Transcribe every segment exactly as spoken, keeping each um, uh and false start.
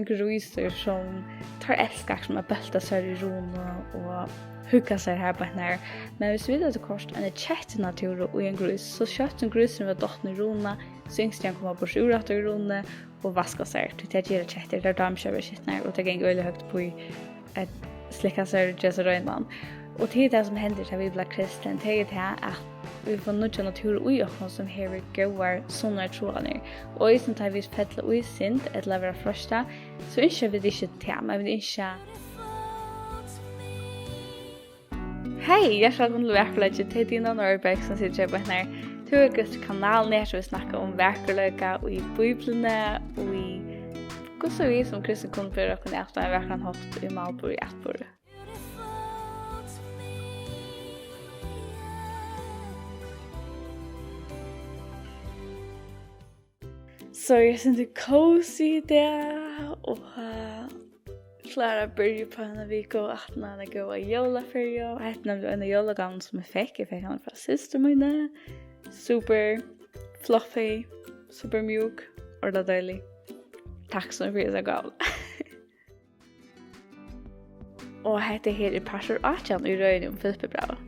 Grísir, sum teir elska, sum at bólta sær í runu og hugga sær her beint nær. Men viss vit hava koyrt eina kettunatúru í ein grís, so skjótt sum grísurin var dottin í runa, so ynskti hann at koma burtur úr aftur í rununi og vaska sær. Tí tað gera kettur, tær dámar ikki at vera skitnar, og tað gongur øgiliga høgt upp í at slikka sær og gera seg reinan. Og tað er tað, sum hendir, tá vit blíva kristin, tað er tað, at vit fáa nýggja natúr í okkum, sum hevur góðar, sunnar tráanir. Og eisini tá vit fella í synd ella verða freistað, so ynskja vit ikki tað, men vit ynskja... Hey, hjartaliga vælkomin til Vakurleiki. Tað er Dina Norberg, sum situr her beint nú. Tú hevur gott kanalin her, sum vit snakka um vakurleika í Bíbliuni, og í hvussu vit sum kristin kunnu bera okkum at á ein vakran hátt í málburði og atburði. So eg eri sindur cozy í dag, og, eh, klára at byrja upp á eina viku, og aftan á eina góða jólaferiu. Hetta er nemliga ein av jólagávunum, sum eg fekk. Eg fekk hana frá systur míni. Super fluffy, super mjúk, ordiliga deilig. Takk so fyri hesa gávu. Og hetta her er partur átjan í røðini um Filippibrævið.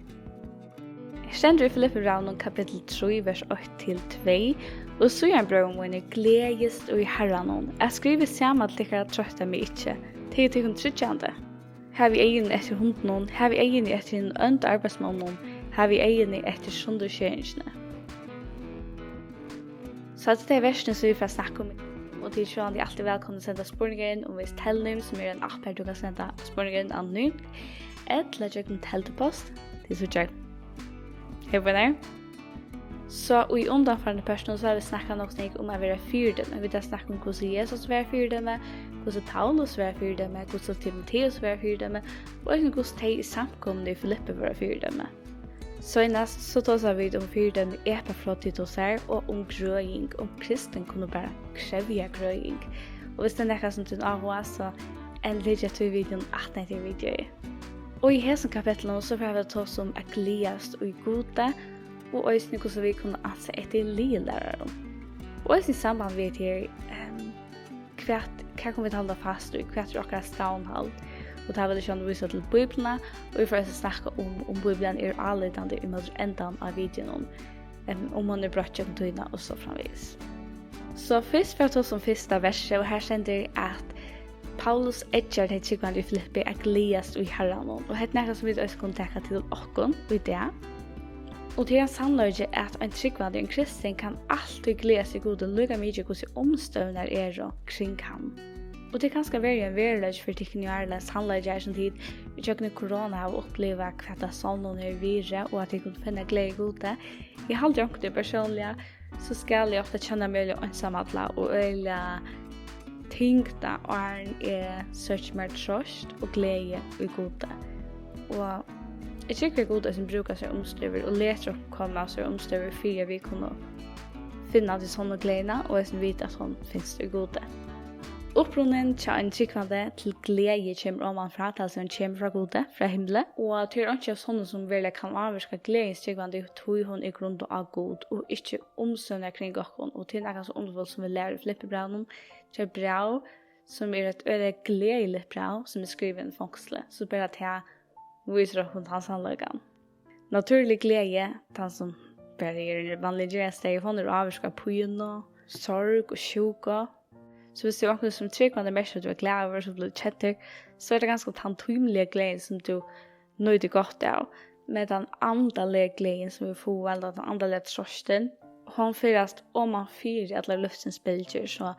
Her stendur í Filippibrævinum kapittul trý, vers eitt til tvey: Og síðan, brøður mínir, gleðist í Harranum. At skriva saman til tykkara troyttar meg ikki. Tað er tykkum tryggjandi. Havið eyguni eftir hundunum, havið eyguni eftir hinum óndu arbeiðsmonnunum, havið eyguni eftir sundurskeraranum. So hetta er tey versini, sum vit fara at snakka um, og tit eru sjálvandi altíð vælkomin at senda spurningar inn umvegis Telnum, sum er ein app, har tú kanst senda spurningar inn anonymt, ella gjøgnum teldupost. Tit síggja her. So í undanfarnu pørtunum, so hava vit snakkað nokk so nógv um at vera fyridømi. Vit hava snakkað um, hvussu Jesus var fyridømi, hvussu Paulus var fyridømi, hvussu Timoteus var fyridømi, og eisini hvussu tey í samkomuni í Filippi vóru fyridømi. Seinast so tosaðu vit um fyridømi Epafroditusar og um grøðing, um kristin kunnu bara krevja grøðing. Og viss tað er nakað, sum tú áhugar, so endiliga ger tú videoin aftan hetta videoið. Og í hesum kapitlinum, so fara vit at tosa um at gleðast í Gudi, og eisini hvussu vit kunnu ansa eftir lygilærarum. Og eisini í samband við hetta her, ehm, hvat, hvat kunnu vit halda fast í, hvat er okkara stavnhald? Og tá vil eg sjálvandi vísa til Bíbliuna, og vit fara eisini at snakka um, um Bíblian er álítandi ímóti endan á videoinum, em, um hon er broytt gjøgnum tíðina og so framvegis. So fyrst fara vit at tosa um fyrsta versið, og har stendur, at Paulus eggjar tey trúgvandi í Filippi at gleðast í Harranum, og hetta er nakað, sum vit eisini kunnu taka til okkum í dag. Og tað er ein sannleiki, at ein trúgvandi, ein kristin, kann altíð gleðast í Gudi, líka mikið hvussu umstøðurnar eru kring hann. Og tað er kanska verið ein veruleiki fyri tykkum í ár, ella ein sannleiki, har sum tit ígjøgnum korona hava upplivað, hvat tað sanniliga hevur verið, og at tit kunnu finna gleði í Gudi. Eg haldi onkuntíð persónliga, so skal eg ofta kenna meg øgiliga einsamalla og øgiliga tyngda, áðrenn eg søki mær trøst og gleði í Gudi. Og eg trúgvi, at Gud eisini brúkar sær umstøður og letur okkum koma á sær umstøður, fyri at vit kunnu finna ta sannu gleðina og eisini vita, at hon finst í Gudi. Upprunin hjá einum trúgvandi til gleði kemur omanfrá, tað vil siga, hon kemur frá Gudi, frá himli, og tað er einki av sonnum, sum veruliga kann ávirka gleðin hjá trúgvandi, tí hon er grundað á Gud og ikki umstøðurnar kring okkum, og tað er nakað so undurfult, sum vit læra í Filippibrævinum. Tað er bræv, sum er eitt øgiliga gleðiligt bræv, sum er skrivað í einum fongsli, so bara tað vísir okkum tann sannleikan. Natúrlig gleði, tann sum bara er í vanligum gerandisdegi, hon er ávirkað av pínu, sorg og sjúku. So viss tú onkuntíð sum trúgvandi merkir, at tú ert glaður, so blívur keddur, so er tað kanska tann tímiliga gleðin, sum tú nýtur gott av. Men tann andaliga gleðin, sum vit fáa, ella tann andaliga trøstin, hon fer at oman fyri allar lívsins bylgjur, so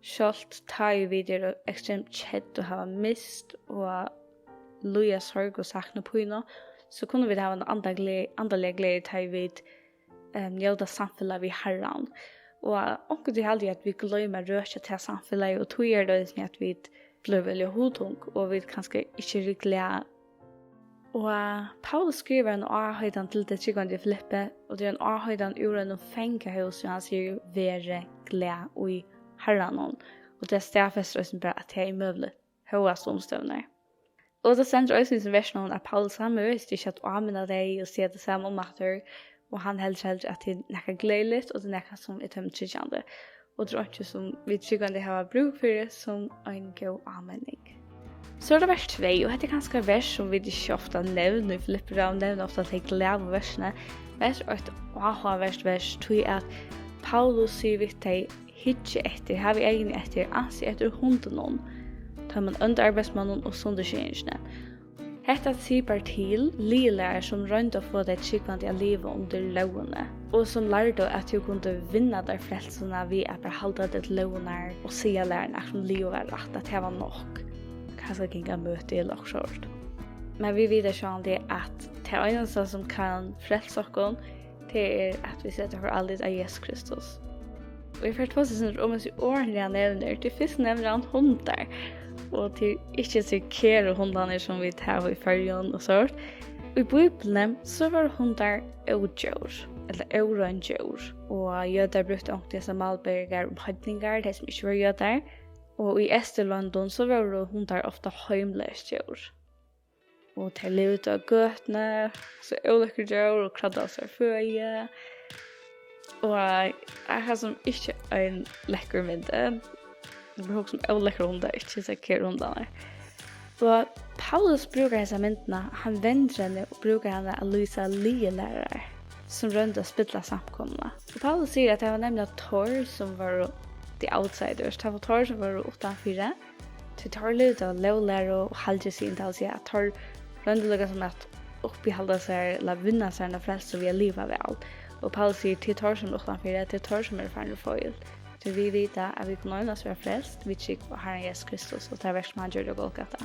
sjálvt tá ið vit eru ekstremt kedd og hava mist og líða sorg og sakn og pínu, so kunnu vit hava eina andaliga, andaliga gleði, tá ið vit, eh, njóta samfelag við Harran. Og onkuntíð haldi eg, at vit gloyma at røkja tað samfelagið, og tí er tað eisini, at vit blíva øgiliga hugtung, og vit kanska ikki eru glað. Og Paulus skrivar eina áheitan til tey trúgvandi í Filippi, og tað er ein áheitan úr einum fangahúsi, og hann sigur: "Verið glað í Harranum." Og tað staðfestir eisini bara, at tað er møguligt, hóast umstøðurnar. Og tað stendur eisini í hesum versinum, at Paulus, hann møðist ikki at áminna tey og siga tað sama umaftur, og hann heldur heldur, at tað er nakað gleðiligt, og tað er nakað, sum er teimum tryggjandi. Og tað er einki, sum vit trúgvandi hava brúk fyri, sum ein góð áminning. So er tað vers tvey, og hetta er kanska vers, sum vit ikki ofta nevna í Filippibrævinum, nevna ofta tey glaðu versini. Men hetta er eitt áhugavert vers, tí at Paulus sigur við tey: Hyggið eftir, havið eyguni eftir, ansið eftir hundunum, teimum óndu arbeiðsmonnum og sundurskiringini. Hetta sipar til lygilærar, sum royndu at fáa tey trúgvandi at liva undir lógini, og sum lærdu, at tú kundi vinna tær frelsuna við at bara halda teg til lógirnar og siga lærarnar, sum liðið var rætt, at tað var nokk. Kanska ganga á møti ella okkurt sovorðið. Men vit vita sjálvandi, at tað einasta, sum kann frelsa okkum, tað er, at vit seta okkara álit á Jesus Kristus. Og eg fari at tosa eitt sindur um hesi orðini, hann nevnir. Til fyrst nevnir hann hundar, og tað er ikki so kæru hundarnir, sum vit hava í Føroyum og sovorðið. Í Bíbliuni, so vóru hundar ódjór, ella órein djór, og jødar brúktu onkuntíð hesar málbyrðingar um heidningar, tey sum ikki vóru jødar. Og í Eysturlondum, so vóru hundar ofta heimleys djór. Og tey livdu á gøtuni, so ólekkur djór, og kravdu av sær føði. Og akkurát sum ikki ein lekkur mynd, eh? Eg bara hugsa um ólekkrar hundar, ikki so kæru hundarnar. Og Paulus brúkar hesa myndina, hann vendir henni og brúkar hana at lýsa lygilærarar, sum royndu at spilla samkomuna. Og Paulus sigur, at tað var nemliga teir, sum vóru the outsiders, tað var teir, sum vóru uttanfyri, tí teir livdu av lóglæru og halgisiði, tað vil siga, at teir royndu líka sum at uppihalda sær ella vinna sær eina frelsu við at liva væl. Og Paulus sigur, tað eru teir, sum eru uttanfyri, tað eru teir, sum eru farnir í feil. Tí vit vita, at vit kunnu einans vera frelst við trúgv á Harran Jesus Kristus og tað verk, sum hann gjørdi á Golgata.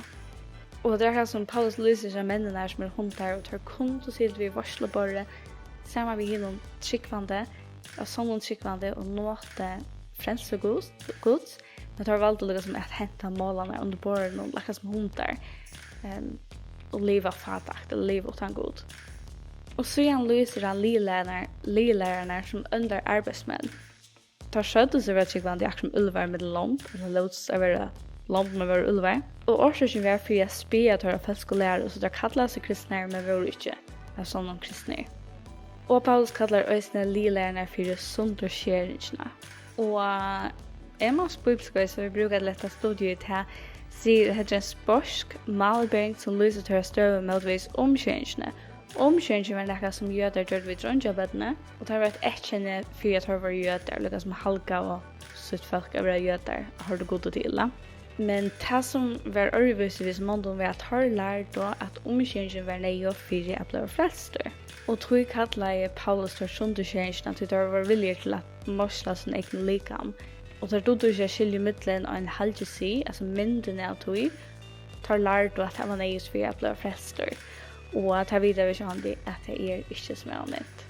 Og tað er akkurát sum Paulus lýsir seg menninar, sum eru hundar, og teir kundu sitið við veitsluborðið saman við hinum trúgvandi, av sonnum trúgvandi, og notið frelsu Guds, Guds, men teir valdu líka sum at henta molarnar undir borðinum, akkurát sum hundar, ehm, og liva fátækt, ella liva uttan Gud. Og síðan lýsir hann lygilæranar, lygilærarar sum óndar arbeiðsmenn. Teir søgdu seg vera trúgvandi, akkurát sum úlvar millum lomb, ella lótust at vera lomb, men vóru úlvar. Og orsøkin var fyri at spjaða teirra følsku læru, so teir kallaðu seg kristnar, men vóru ikki av sonnum kristnir. Og Paulus kallar eisini lygilærarar fyri sundurskeringina. Og Emmaus bíbliuskúli, sum vit brúka til hetta studiið, tað sigur, at hetta er ein speisk málbering, sum lýsir teirra støðu mótvegis umskeringini. Umskeringin var nakað, sum jødar gjørdu við dreingjabørnini, og tað var eitt eyðkenni fyri, at teir vóru jødar, líka sum halgaðu sítt fólk at vera jødar, hoyrdu Gudi til, ella? Men tað, sum var øðrvísi við hesum monnum, var, at teir lærdu, at umskeringin var neyðug fyri at bliva frelstur. Og tí kallaði Paulus teir sundurskeringina, tí teir vóru viljugir til at meisla sín egna likam. Og teir dugdu ikki at skilja millum ein halgisið, altso myndin av tí, teir lærdu, at tað var neyðugt fyri at bliva frelstur. Og at tað vita vit sjálvandi, at tað er ikki, sum eg havi nevnt.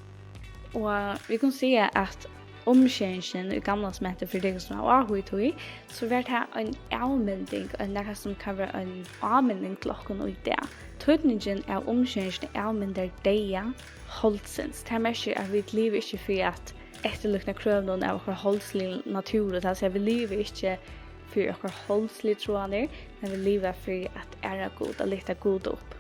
Og vit kunnu siga, at umskeringin í Gamla Testamenti, fyri tykkum, sum hava áhuga í tí, so var tað ein avmynding, ein, nakað, sum kann vera ein áminning til okkum í dag. Týdningin av umskeringini avmyndar deyða holdsins. Tað merkir, at vit liva ikki fyri at eftirlíkna krøvunum av okkara holdsligu natúru. Tað vil siga, vit liva ikki fyri okkara holdsligu tráanir, men vit liva fyri at æra Gud, at lyfta Gud upp.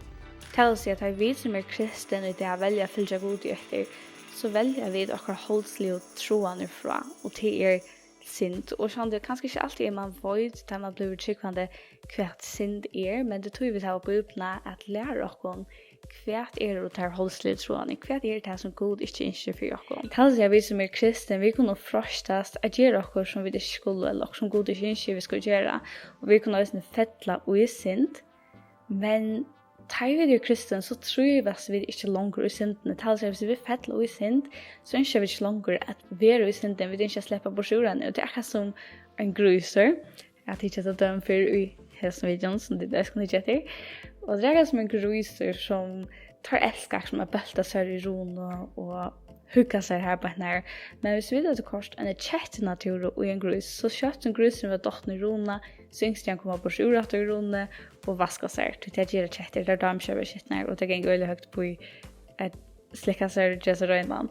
Tað vil siga, at tá vit, sum eru kristin í dag, velja at fylgja Gudi eftir, so velja vit okkara holdsligu tráanir frá, og tað er synd. Og sjálvandi, kanska ikki altíð, at man veit, tá man blívur trúgvandi, hvat synd er, men tað er tí, vit hava Bíbliuna at læra okkum, hvat eru tær holdsligu tráanir, hvat er tað, sum Gud ikki ynskir fyri okkum. Tað vil siga, at vit, sum eru kristin, vit kunnu freistast at gera okkurt, sum vit ikki skulu, ella okkurt, sum Gud ikki ynskir, vit skulu gera, og vit kunnu eisini fella í synd, men tá ið vit eru kristin, so trívast vit ikki longur í syndini. Tað vil siga, viss vit fella í synd, so ynskja vit ikki longur at vera í syndini. Vit ynskja at sleppa burtur úr henni. Og tað er akkurát sum ein grísur. Eg havi tikið hetta dømi fyrr í hesum videoini, sum tit eisini kunnu hyggja eftir. Og tað er akkurát sum ein grísur, sum teir elska akkurát sum at bólta sær í runu og hugga sær her beint nær. Men viss vit hava koyrt eina kettunatúru í ein grís, so skjótt sum grísurin var dottin í rununa, so ynskti hann at koma burtur úr aftur í rununi og vaska sær. Tí tað gera kettur, tær dámar ikki at vera skitnar, og tær ganga øgiliga høgt upp í at slikka sær og gera seg reinan.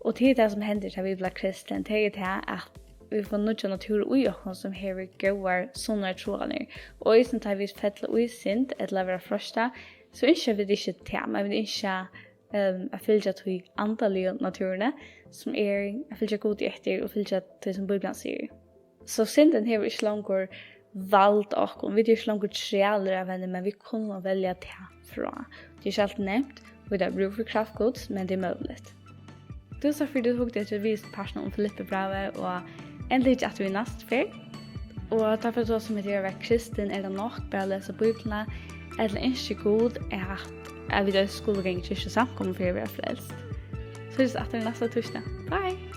Og tað er tað, sum hendir, tá vit blíva kristin, tað er tað, at vit fáa nýggja natúru í okkum, sum hevur góðar, sunnar tráanir. Og eisini tá vit fella í synd ella verða freistað, so ynskja vit ikki tað, men vit ynskja um, at fylgja tí andaligu natúrini, sum er at fylgja Gudi eftir og fylgja tí, sum Bíblian sigur. So syndin hevur ikki longur vald á okkum. Vit eru ikki longur trælir av henni, men vit kunnu velja tað frá. Tað er ikki altíð nemt, og vit hava brúk fyri kraft Guds, men tað er møguligt. Túsund takk fyri, at tú hugdi eftir víðustu partinum um Filippibrævið, og endiliga hyggja aftur við næstu ferð. Og takk fyri, at tú sum er at vera kristin, er tað nokk bara at lesa Bíbliuna, ella ynskir Gud, at, at vit eisini skulu ganga í kirkju og samkomu fyri at vera frelst. So síggjast aftur næsta týsdag. Bye!